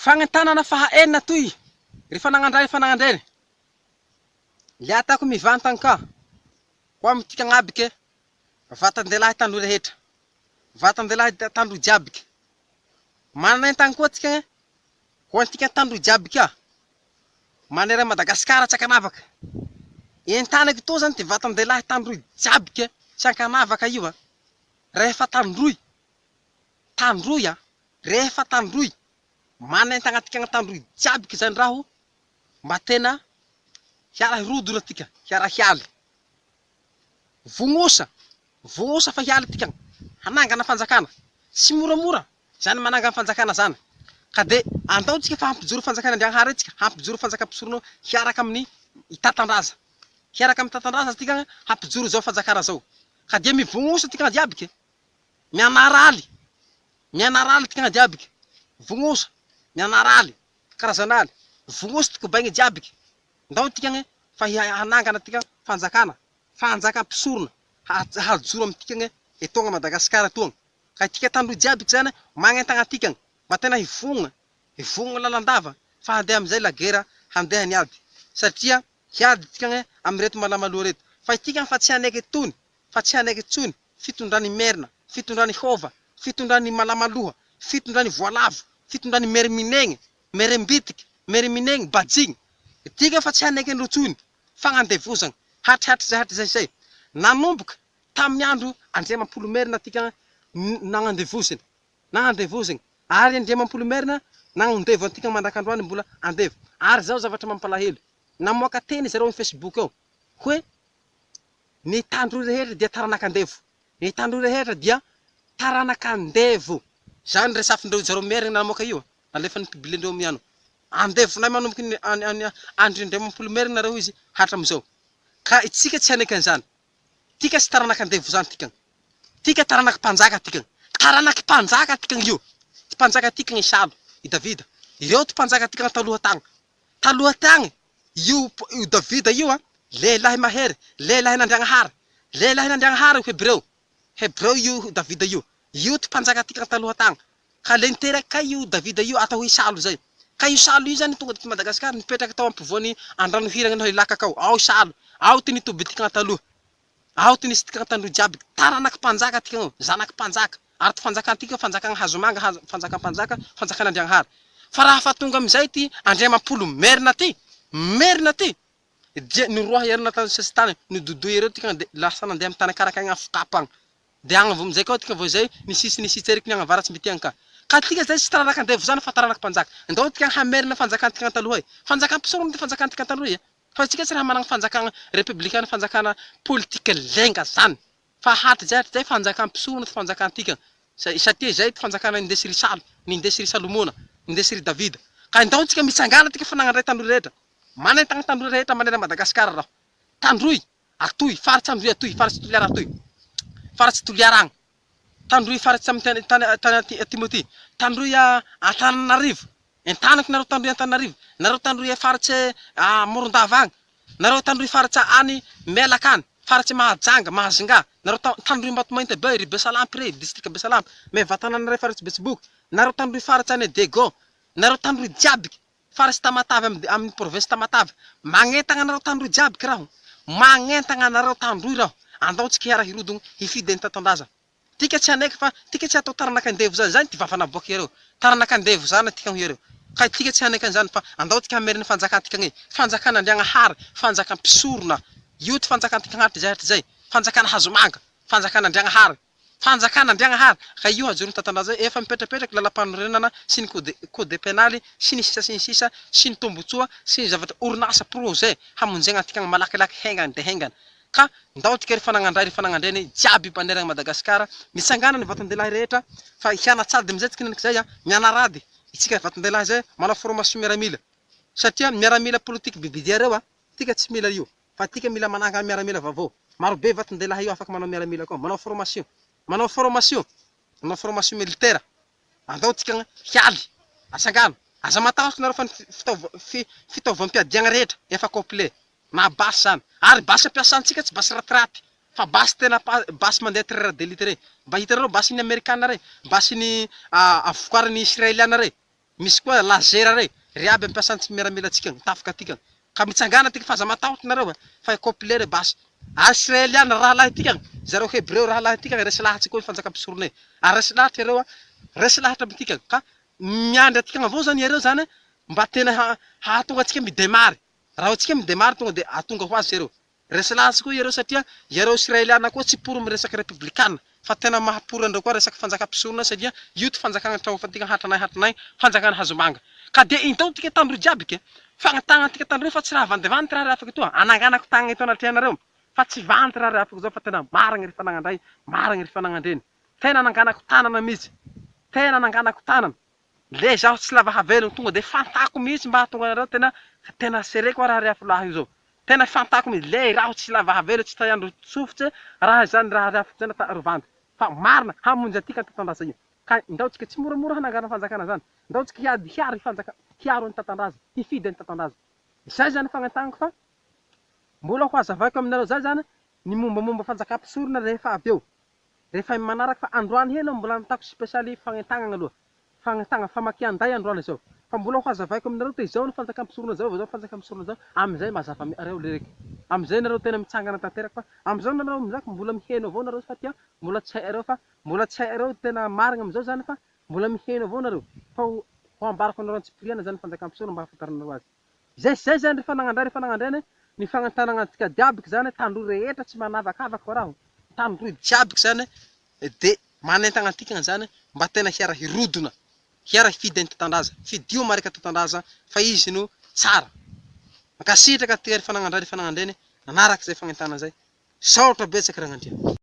Fagnentanana faha enina toy ry fanagnandray ry fanagnandreny, le ataoko mivantagny ka ho amintika agnabike vatan-dehilahy tandroy rehetra, vatan-dehilahy tandroy jiabiky. Manentagny koa antika ho antika tandroy jiaby ka manerana Madagasikara tsy ankanavaka. Entaniko toa zany ty vatan-dehilahy tandroy jiabiky tsy ankanavaka io a, rehefa tandroy, tandroy a. Rehefa Tandroy, manentagna antika Tandroy jiaby k'izany raho mba tena hiara hirodona tika, hiara hialy. Vognosa, vognosa fa hialy tika, hanangana fanjakana. Tsy moramora zany manangana fanjakana zany. Ka de andao tsika fa hampijoro fanjakana Andriagnahary tsika, hampijoro fanjakam-pisorona hiaraka amin'ny i Tatandraza. Hiaraka amin'ny Tatandraza tika hampijoro zao fanjakana zao. Ka dia mivognosa tika jiaby ke. Mianara aly, mianara aly tika jiabiky, vognosa, mianara aly, karazana aly, vognosa ty kobaigny jiabiky, ndao tikagne fa hanangana tika fanjakana, fanjaka mpisorona hajoro amitikagne etoagna Madagascar etoagna, ka itika tandroy jiabiky zany magnentagna atikagny mba tena hivogna, hivogna lalandava fa handeha amizay la guerre handeha ny ady satria hiady tikagne amireto malamaloa reto fa itika fa tsy haneky tony fa tsy hanaiky intsony fitondran'i Merina, fitondran'i Hova, fitondran'i Malamaloha, fitondran'i Voalavo, fitondran'i Meriminegny, Merembitiky, Meriminegny, Bajigny. Dika fa tsy hanaiky an'ireo intsony. Fagnandevozagna. Hatrihatrizay hatrizay izay. Nanomboka tamin'ny andro Andriamampolomerina tika nagnandevozina. Nagnandevozigny. Ary Andriamampolomerina nagnandevo antika mandrak'androany mbola andevo. Ary zao zavatra mampalahelo. Namoaka teny zareo amin'ny Facebook ao hoe Ny tandroy rehetra dia taranak'andevo. Ny tandroy rehetra dia taranak'andevo. Zany resafindreo zareo merina namoaka io, nalefan'ny publier-ndreo miano. Andevonay manomboka ny any any andry Andriamampolo merina reo izy hatramizao. Ka itsika tsy hanaiky an'izany. Tika tsy taranak'andevo zany tikagny. Tika taranaky mpanjaka tikagny. Taranaky mpanjaka tikagny io. Ty mpanjaka tikagny i Salo, i Davida. Ireo ty mpanjaka tikagny taloha tagny. Taloha tagny, io io Davida io an, lehilahy mahery, lehilahin'Andriagnahary, lehilahin'Andriagnahary io Hebreo, Hebreo io Davida io, io ty mpanjaka tika taloha tagny, ka le niteraky kay io Davida io atao hoe Salo zay, ka io Salo io zany tonga teto Madagasikara nipetraky tao ampovoan'i Andranohiragna naho Ilakaka ao, ao i Salo, ao ty nitoby tika taloha. Ao ty nisy tika tandroy jiaby, taranaky mpanjaka tika io, zanaky mpanjaka, ary ty fanjakantika io fanjakagna hazomanga, hazo, fanjakam-panjaka, fanjakan'Andriagnahary. Fa raha fa tonga amizay ty Andriamampolo merina ty, merina ty, dia noroaha iareo natao sesitany, nododoa iareo tika de lasa nandeha amy tany karakaraigna afokapa agny. De agny vao amizay koa tika vao izay nisisy nisitsy eriky niagny avaratsy mby tiagny ka. Ka tika zay tsy taranaky andevo zany fa taranaky mpanjaka. Ndao tika hamerina fanjakantika taloha e. Fanjakam-pisorona ty fanjakantika taloha e. Fa tsika tsy raha managna fanjakagna repoblikana fanjakana politika lenga zany fa hatrizay hatrizay fanjakam mpisorona ty fanjakantika satria zay ty fanjakana nindesy ry salo nindesy ry salomona nindesy ry davida ka ndao tsika mitsangana tika fa nagnandray tandroy rehetra manentagna tandroy rehetra manerana Madagascar raho tandroy atoy faritsy androy atoy faritsy toliara atoy faritsy toliara agny Tandroy faritsy amin'ny tany tany tany atimo aty. Tandroy Antananarivo. Entaniko nareo tandroy Antananarivo. Nareo tandroy faritsy Morondava agny. Nareo tandroy faritsy any Melaka any. Faritsy Mahajanga, Mahajinga. Nareo tandroy Ambatomainty be, ry Besalampy re, distrika Besalampy. Maevatanana re faritsy Betsiboka. Nareo tandroy faritsy any Diego. Nareo tandroy jiaby. Faritsy Tamatave amin'ny province Tamatave. Magnentagna anareo tandroy jiaby kiraho. Magnentagna anareo tandroy raho. Andao tsika hiara hirodogno hifidy an'i Tatandraza. Tika tsy hanaiky fa tika tsy atao taranaka andevo zany. Zany ty vava naboaka iareo. Taranaka andevo zany tika hoy iareo. Ka tika tsy hanaiky an'izany fa andao tika hamerina fanjakantika gne. Fanjakan'Andriagnahary, fanjakam-pisorona. Io ty fanjakantika hatrizay hatrizay. Fanjakana hazomanga, fanjakan'Andriagnahary. Fanjakana Andriagnahary ka io hajoro ny tantandraza io efa mipetrapetraky lalampanorenana sy ny code code penaly sy ny sisa sy ny sisa sy ny tombotsoa sy ny zavatra orinasa projet hamonjegna antikagna malakilaky hengana de hengana ka ndao tika ry fanagnandray ry fanagnandreny jiaby mpaneragna Madagascar mitsangana ny vatan-dehilahy rehetra fa hianatsady amizay tsika henaniky zay a mianarady itsika vatan-dehilahy zay manao formation miaramila satria miaramila politique bibidia reo a tika tsy mila io Fa tika mila manangana miaramila vaovao. Maro be vaton-dehilahy io afaka manao miaramila koa. Manao formation. Manao formation. Manao formation militaire. Andao tika hialy. Atsangano. Aza matahotra nareo fa ny fitaova- fitaovam-piadiagna rehetra efa complet. Na basy zany. Ary basy ampiasantsika tsy basy ratiraty. Fa basy tena basy mandeha très radelite rey. Mba hitanareo basy ny amerikana rey. Basy ny vokarin'ny israeliana rey. Misy koa laser rey, re aby ampiasantsy miaramilantsika, ny tafika atika. Ka mitsangàna atika fa aza matahotra nareo fa complet re basy. Ary Israeliana rahalahy tika, zareo Hebreo rahalahy tika resy lahatsy koa ny fanjaka mpisorona e. Ary resy lahatra iareo, resy lahatra amintika. Ka miandry atika avao zany iareo zany mba tena hahatonga antsika midemary. Raha antsika midemary tonga de atonga ho azy iareo. Resy lahatsy koa iareo satria iareo Israeliana koa tsy pour miresaka repoblikana fa tena maha pour andreo koa resaka fanjaka mpisorona satria io ty fanjakagna traofantika hatranay hatranay fanjakana hazomanga ka dia indao tika tandroy jiaby ke fagnatagna antika tandroy fa tsy raha vandivandy raha rehafiko toa ananganako tagnana eto anatrehanareo fa tsy vandy raha rehafiko zao fa tena marigny ry fanagnandray marigny ry fanagnandreny tena ananganako tanana mihitsy tena ananganako tanana Le zaho tsy lava havelogno tonga de fantako mihitsy mba hahatonga anareo tena tena sereko raha rehafo lahy io zao tena fantako mihitsy le raho tsy lava havelo tsy taiandro tsofotse raha izany raha rehafiko zany ata ro vandy fa marina hamonjy antika tatandraza io ka ndao tsika tsy moramora hanangana fanjakana zany ndao tsika hiady hiaro hifanjaka hiaro ny tatandraza hifidy ny tatandraza zay zany fagnantagnako fa mbola ho hazavaiko aminareo zay zany ny mombamomba fanjakà mpisorona rehefa avy eo Rehefa ny manaraka fa androany heno mbola nataoko spesialy fagnentagnana aloha, fagnentagna, famakian-day androany izao. Fa mbola ho hazavaiko aminareo te izao ny fanjakam-pisorona izao, izao fanjakam-pisorona izao, amin'izay mazava aminareo le reko. Amin'izay nareo tena mitsangana tanteraka fa amin'izao nareo amin'izako mbola miheno avao nareo satria mbola tsy hainareo fa mbola tsy hainareo tena marigna amin'izao zany fa mbola miheno avao nareo fa ho ho ambarako anareo antsipiriany zany fanjakam-pisorona mba hahafantaranareo azy. Zay zay zany rehefa nagnandray rehefa nagnandray anie ny fagnantanagna antsika jiabiky zany tandroy rehetra tsy manavakavaka fa raho tandroy jiabiky zany de manentagna antikagna zany mba tena hiara hirodona hiara hifidy an'i Tatandraza fidio marika Tatandraza fa izy no tsara mankasitraka antika rehefa nagnandray rehefa nagnandray anie nanaraka zay fagnentanana zay saotra betsaka Ragnandria.